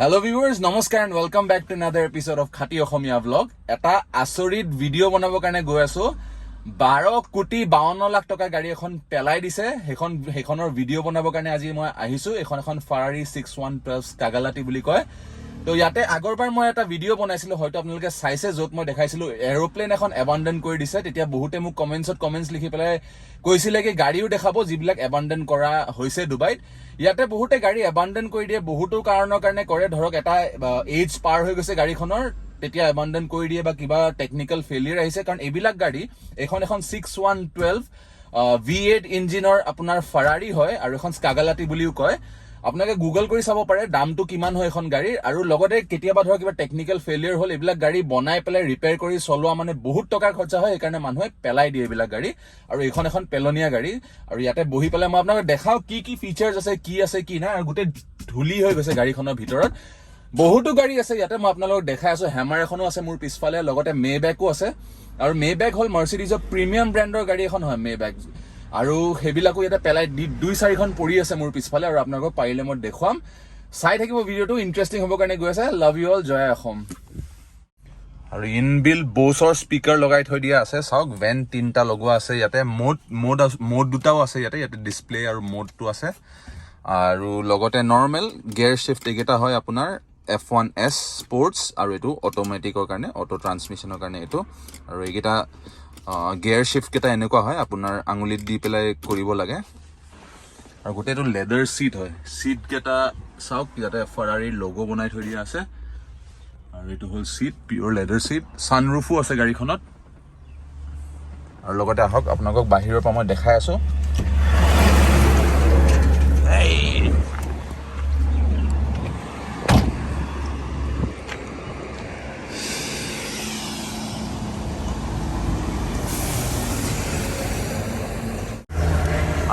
Hello' viewers, নমস্কাৰ and welcome back to another episode of খাটি অসমীয়া vlog. এটা আচৰিত ভিডিঅ' বনাবৰ কাৰণে গৈ আছো। 12 কোটি 52 লাখ টকা গাড়ী এখন পেলাই দিছে। সেইখনৰ ভিডিঅ' বনাবৰ কাৰণে আজি মই আহিছো। এইখন এখন ফাৰাৰী 612 স্কাগালাটি বুলি কয়। তো ইয়াতে আগৰবাৰ মই এটা ভিডিঅ' বনাইছিলো, হয়তো আপোনালোকে চাইছে, য'ত মই দেখাইছিলো এৰ'প্লেন এখন এবাণ্ডন কৰি দিছে। তেতিয়া বহুতে মোক কমেণ্টছত কমেণ্টছ লিখি পেলাই কৈছিলে কি গাড়ীও দেখাব যিবিলাক এবাণ্ডন কৰা হৈছে ডুবাইত। ইয়াতে বহুতে গাড়ী এবাণ্ডন কৰি দিয়ে, বহুতো কাৰণৰ কাৰণে কৰে। ধৰক এটা এইজ পাৰ হৈ গৈছে গাড়ীখনৰ, তেতিয়া এবাণ্ডন কৰি দিয়ে, বা কিবা টেকনিকেল ফেইলিয়াৰ আহিছে। কাৰণ এইবিলাক গাড়ী, এইখন এখন 612 V8 ইঞ্জিনৰ আপোনাৰ ফাৰাৰী হয় আৰু এখন স্কাগালাটি বুলিও কয়। আপোনালোকে গুগল কৰি চাব পাৰে দামটো কিমান হয় এখন গাড়ীৰ। আৰু লগতে কেতিয়াবা ধৰক কিবা টেকনিকেল ফেইলিয়াৰ হ'ল, এইবিলাক গাড়ী বনাই পেলাই ৰিপেয়াৰ কৰি চলোৱা মানে বহুত টকাৰ খৰচা হয়। সেইকাৰণে মানুহে পেলাই দিয়ে এইবিলাক গাড়ী। আৰু এইখন এখন পেলনীয়া গাড়ী। আৰু ইয়াতে বহি পেলাই মই আপোনাক দেখাওঁ কি কি ফিচাৰ্ছ আছে, কি আছে কি নাই। আৰু গোটেই ধূলি হৈ গৈছে গাড়ীখনৰ ভিতৰত। বহুতো গাড়ী আছে ইয়াতে, মই আপোনালোকক দেখাই আছো। হেমাৰ এখনো আছে মোৰ পিছফালে, লগতে মে বেকো আছে। আৰু মে বেক হ'ল মাৰ্চিডিজৰ প্ৰিমিয়াম ব্ৰেণ্ডৰ গাড়ী এখন হয় মে বেক। আৰু সেইবিলাকো ইয়াতে পেলাই দি দুই চাৰিখন পৰি আছে মোৰ পিছফালে। আৰু আপোনালোকক পাৰিলে মই দেখুৱাম। চাই থাকিব ভিডিঅ'টো, ইণ্টাৰেষ্টিং হ'বৰ কাৰণে গৈ আছে। লাভ you all, Jay Assam. আৰু ইনবিল্ট ব'ছৰ স্পীকাৰ লগাই থৈ দিয়া আছে। চাওক, ভেন তিনিটা লগোৱা আছে ইয়াতে। মোড মোড মোড দুটাও আছে ইয়াতে। ইয়াতে ডিছপ্লে আৰু মোডটো আছে। আৰু লগতে নৰ্মেল গিয়াৰ শ্বিফ্ট এইকেইটা হয় আপোনাৰ F1 S sports আৰু এইটো অট'মেটিকৰ কাৰণে, অট' ট্ৰান্সমিশ্যনৰ কাৰণে এইটো। আৰু এইকেইটা গিয়াৰ শ্বিফ্টকেইটা এনেকুৱা হয়, আপোনাৰ আঙুলিত দি পেলাই কৰিব লাগে। আৰু গোটেইটো লেডাৰ চিট হয়। চিটকেইটা চাওক, ইয়াতে ফাৰাৰীৰ লগো বনাই থৈ দিয়া আছে। আৰু এইটো হ'ল চিট, পিয়'ৰ লেডাৰ চিট। ছানৰুফো আছে গাড়ীখনত। আৰু লগতে আহক, আপোনালোকক বাহিৰৰ পৰা মই দেখাই আছোঁ। এই।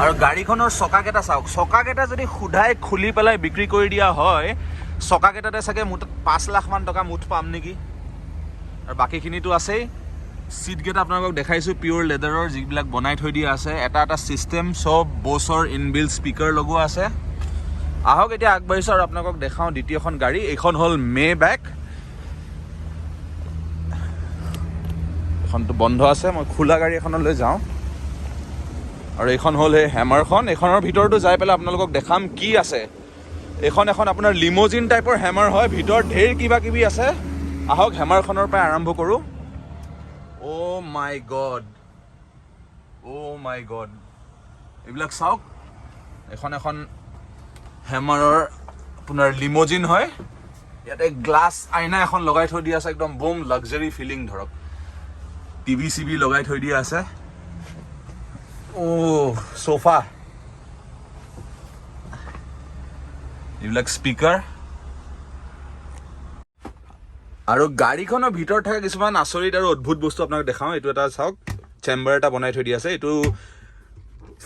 আৰু গাড়ীখনৰ চকাকেইটা চাওক। চকাকেইটা যদি সোধাই খুলি পেলাই বিক্ৰী কৰি দিয়া হয়, চকাকেইটাতে চাগে মুঠ 5 লাখমান টকা মুঠ পাম নেকি। আৰু বাকীখিনিতো আছেই। চিটকেইটা আপোনালোকক দেখাইছোঁ, পিয়'ৰ লেডাৰৰ যিবিলাক বনাই থৈ দিয়া আছে। এটা এটা ছিষ্টেম চব ব'ছৰ ইনবিল্ট স্পীকাৰ লগোৱা আছে। আহক, এতিয়া আগবাঢ়িছোঁ আৰু আপোনালোকক দেখাওঁ দ্বিতীয়খন গাড়ী। এইখন হ'ল মে বেক। এইখনতো বন্ধ আছে, মই খোলা গাড়ী এখনলৈ যাওঁ। আৰু এইখন হ'ল সেই হেমাৰখন। এইখনৰ ভিতৰতো যাই পেলাই আপোনালোকক দেখাম কি আছে। এইখন এখন আপোনাৰ লিম'জিন টাইপৰ হেমাৰ হয়। ভিতৰত ঢেৰ কিবা কিবি আছে। আহক, হেমাৰখনৰ পৰাই আৰম্ভ কৰোঁ। অ' মাই গড, অ' মাই গড, এইবিলাক চাওক। এইখন এখন হেমাৰৰ আপোনাৰ লিম'জিন হয়। ইয়াতে গ্লাছ আইনা এখন লগাই থৈ দিয়া আছে, একদম বম লাক্সাৰী ফিলিং। ধৰক টিভি চিভি লগাই থৈ দিয়া আছে। অ' চোফা, এইবিলাক স্পীকাৰ। আৰু গাড়ীখনৰ ভিতৰত থকা কিছুমান আচৰিত আৰু অদ্ভুত বস্তু আপোনাক দেখাওঁ। এইটো এটা চাওক, চেম্বাৰ এটা বনাই থৈ দিয়া আছে। এইটো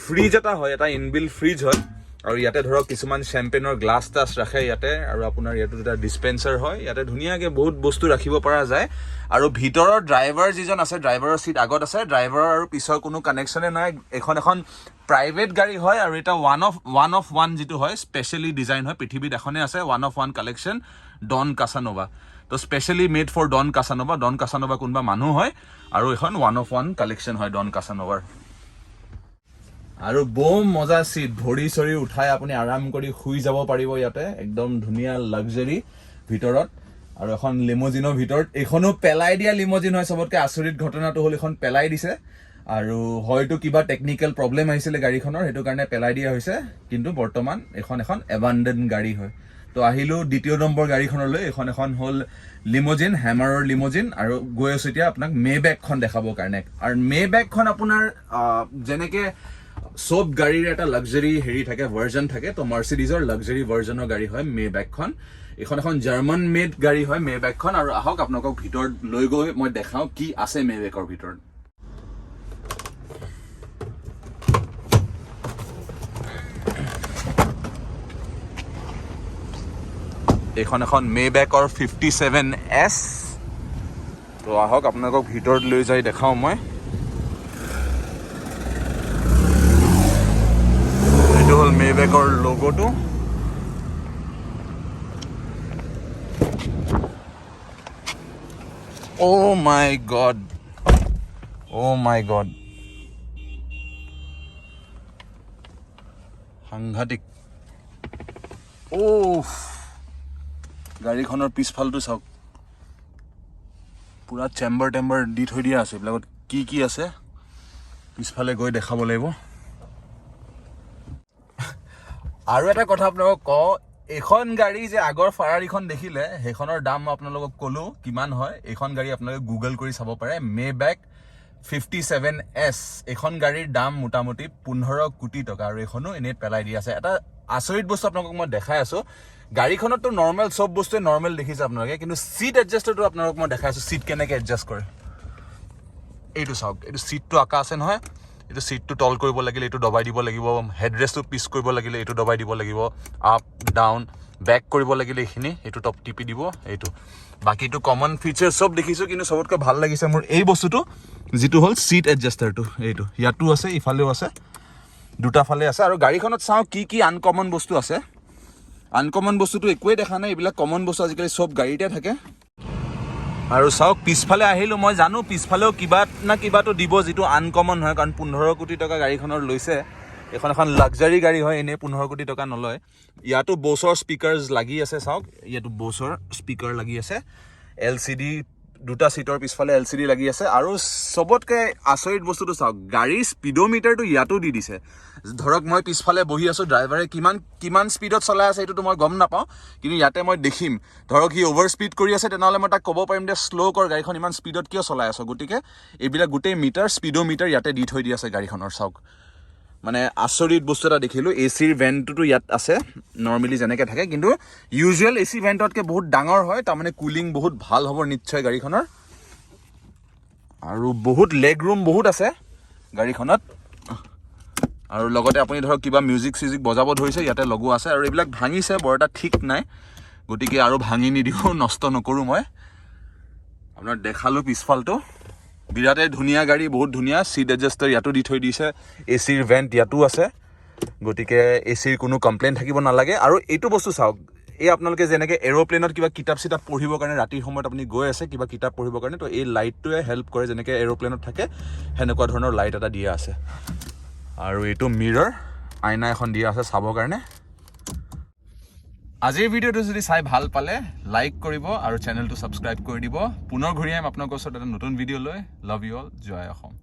ফ্ৰিজ এটা হয়, এটা ইনবিল্ট ফ্ৰিজ হয়। আৰু ইয়াতে ধৰক কিছুমান চেম্পেনৰ গ্লাছ টাছ ৰাখে ইয়াতে। আৰু আপোনাৰ ইয়াতো এটা ডিছপেঞ্চাৰ হয়। ইয়াতে ধুনীয়াকৈ বহুত বস্তু ৰাখিব পৰা যায়। আৰু ভিতৰৰ ড্ৰাইভাৰ যিজন আছে, ড্ৰাইভাৰৰ চিট আগত আছে। ড্ৰাইভাৰৰ আৰু পিছৰ কোনো কানেকশ্যনে নাই। এইখন এখন প্ৰাইভেট গাড়ী হয় আৰু এটা ওৱান অফ ওৱান যিটো হয়, স্পেচিয়েলি ডিজাইন হয়। পৃথিৱীত এখনেই আছে, one of one collection, Don Casanova। তো specially made for Don Casanova। Don Casanova কোনোবা মানুহ হয় আৰু এইখন ওৱান অফ ওৱান কালেকশ্যন হয় ডন কাছানোভাৰ। আৰু বম মজা চিট, ভৰি চৰি উঠাই আপুনি আৰাম কৰি শুই যাব পাৰিব ইয়াতে। একদম ধুনীয়া লাক্সাৰী ভিতৰত। আৰু এখন লিম'জিনৰ ভিতৰত, এইখনো পেলাই দিয়া লিম'জিন হয়। চবতকৈ আচৰিত ঘটনাটো হ'ল এইখন পেলাই দিছে আৰু হয়তো কিবা টেকনিকেল প্ৰব্লেম আহিছিলে গাড়ীখনৰ, সেইটো কাৰণে পেলাই দিয়া হৈছে। কিন্তু বৰ্তমান এইখন এখন এবাণ্ডেন গাড়ী হয়। তো আহিলোঁ দ্বিতীয় নম্বৰ গাড়ীখনলৈ। এইখন এখন হ'ল লিম'জিন, হেমাৰৰ লিম'জিন। আৰু গৈ আছোঁ এতিয়া আপোনাক মে বেকখন দেখাবৰ কাৰণে। আৰু মে বেকখন আপোনাৰ যেনেকে চব গাড়ীৰ এটা লাক্সাৰী হেৰি থাকে, ভাৰ্জন থাকে, তো মাৰ্চিডিজৰ লাক্সাৰী ভাৰ্জনৰ গাড়ী হয় মে বেকখন। এইখন এখন জাৰ্মান মেড গাড়ী হয় মে বেকখন। আৰু আহক, আপোনালোকক ভিতৰত লৈ গৈ মই দেখাওঁ কি আছে মে বেকৰ ভিতৰত। এইখন এখন মে বেকৰ 57 এছ। তো আহক, আপোনালোকক ভিতৰত লৈ যাই দেখাওঁ মই। এইটো হ'ল মে বেকৰ লগ'টো। Oh my God, oh my God, সাংঘাতিক। অ' গাড়ীখনৰ পিছফালটো চাওক, পূৰা চেম্বাৰ টেম্বাৰ দি থৈ দিয়া আছে। এইবিলাকত কি কি আছে পিছফালে গৈ দেখাব লাগিব। আৰু এটা কথা আপোনালোকক কওঁ, এইখন গাড়ী যে আগৰ ফাৰাৰীখন দেখিলে, সেইখনৰ দাম মই আপোনালোকক ক'লো কিমান হয়। এইখন গাড়ী আপোনালোকে গুগল কৰি চাব পাৰে, মে বেক 57 এছ। এইখন গাড়ীৰ দাম মোটামুটি 15 কোটি টকা আৰু এইখনো এনেই পেলাই দি আছে। এটা আচৰিত বস্তু আপোনালোকক মই দেখাই আছোঁ। গাড়ীখনততো নৰ্মেল, চব বস্তুৱে নৰ্মেল দেখিছে আপোনালোকে, কিন্তু চিট এডজাষ্টাৰটো আপোনালোকক মই দেখাই আছোঁ, চিট কেনেকৈ এডজাষ্ট কৰে। এইটো চাওক, এইটো চিটটো আঁকা আছে নহয়। এইটো চিটটো তল কৰিব লাগিলে এইটো দবাই দিব লাগিব, হেডৰেষ্টটো পিছ কৰিব লাগিলে এইটো দবাই দিব লাগিব, আপ ডাউন বেক কৰিব লাগিলে এইখিনি এইটো টপ টিপি দিব এইটো। বাকীটো কমন ফিচাৰ চব দেখিছোঁ, কিন্তু চবতকৈ ভাল লাগিছে মোৰ এই বস্তুটো, যিটো হ'ল চিট এডজাষ্টাৰটো। এইটো ইয়াতো আছে, ইফালেও আছে, দুটা ফালে আছে। আৰু গাড়ীখনত চাওঁ কি কি আনকমন বস্তু আছে। আনকমন বস্তুটো একোৱেই দেখা নাই, এইবিলাক কমন বস্তু আজিকালি চব গাড়ীতে থাকে। আৰু চাওক, পিছফালে আহিলোঁ। মই জানো পিছফালেও কিবা না কিবাটো দিব যিটো আনকমন হয়, কাৰণ 15 কোটি টকা গাড়ীখনৰ লৈছে। এইখন এখন লাক্সাৰী গাড়ী হয়, এনেই 15 কোটি টকা নলয়। ইয়াতো ব'ছৰ স্পীকাৰ্ছ লাগি আছে। চাওক, ইয়াতো ব'ছৰ স্পীকাৰ লাগি আছে। এলচিডি, দুটা চিটৰ পিছফালে এলচিডি লাগি আছে। আৰু চবতকৈ আচৰিত বস্তুটো চাওক, গাড়ীৰ স্পীডোমিটাৰটো ইয়াতো দি দিছে। ধৰক মই পিছফালে বহি আছোঁ, ড্ৰাইভাৰে কিমান কিমান স্পীডত চলাই আছে এইটোতো মই গম নাপাওঁ, কিন্তু ইয়াতে মই দেখিম। ধৰক সি অ'ভাৰ স্পীড কৰি আছে, তেনেহ'লে মই তাক ক'ব পাৰিম যে শ্ল' কৰ গাড়ীখন, ইমান স্পীডত কিয় চলাই আছ? গতিকে এইবিলাক গোটেই মিটাৰ, স্পীডোমিটাৰ ইয়াতে দি থৈ দি আছে গাড়ীখনৰ। চাওক, মানে আচৰিত বস্তু এটা দেখিলোঁ। এ চিৰ ভেণ্টটোতো ইয়াত আছে, নৰ্মেলি যেনেকৈ থাকে, কিন্তু ইউজুৱেল এ চি ভেণ্টতকৈ বহুত ডাঙৰ হয়। তাৰমানে কুলিং বহুত ভাল হ'ব নিশ্চয় গাড়ীখনৰ। আৰু বহুত লেগ ৰুম বহুত আছে গাড়ীখনত। আৰু লগতে আপুনি ধৰক কিবা মিউজিক চিউজিক বজাব ধৰিছে, ইয়াতে লগোৱা আছে। আৰু এইবিলাক ভাঙিছে, বৰ এটা ঠিক নাই, গতিকে আৰু ভাঙি নিদিওঁ, নষ্ট নকৰোঁ মই। আপোনাক দেখালোঁ পিছফালটো। বিৰাটেই ধুনীয়া গাড়ী, বহুত ধুনীয়া। চিট এডজাষ্টাৰ ইয়াতো দি থৈ দিছে, এ চিৰ ভেণ্ট ইয়াতো আছে, গতিকে এ চিৰ কোনো কমপ্লেইন থাকিব নালাগে। আৰু এইটো বস্তু চাওক, এই আপোনালোকে যেনেকৈ এৰ'প্লেনত কিবা কিতাপ চিতাপ পঢ়িবৰ কাৰণে, ৰাতিৰ সময়ত আপুনি গৈ আছে কিবা কিতাপ পঢ়িবৰ কাৰণে, তো এই লাইটটোৱে হেল্প কৰে। যেনেকৈ এৰ'প্লেনত থাকে, সেনেকুৱা ধৰণৰ লাইট এটা দিয়া আছে। আৰু এইটো মিৰৰ, আইনা এখন দিয়া আছে চাবৰ কাৰণে। আজিৰ ভিডিঅ'টো যদি চাই ভাল পালে লাইক কৰিব আৰু চেনেলটো ছাবস্ক্ৰাইব কৰি দিব। পুনৰ ঘূৰি আহিম আপোনালোকৰ ওচৰত এটা নতুন ভিডিঅ' লৈ। Love you all. Joy Assam.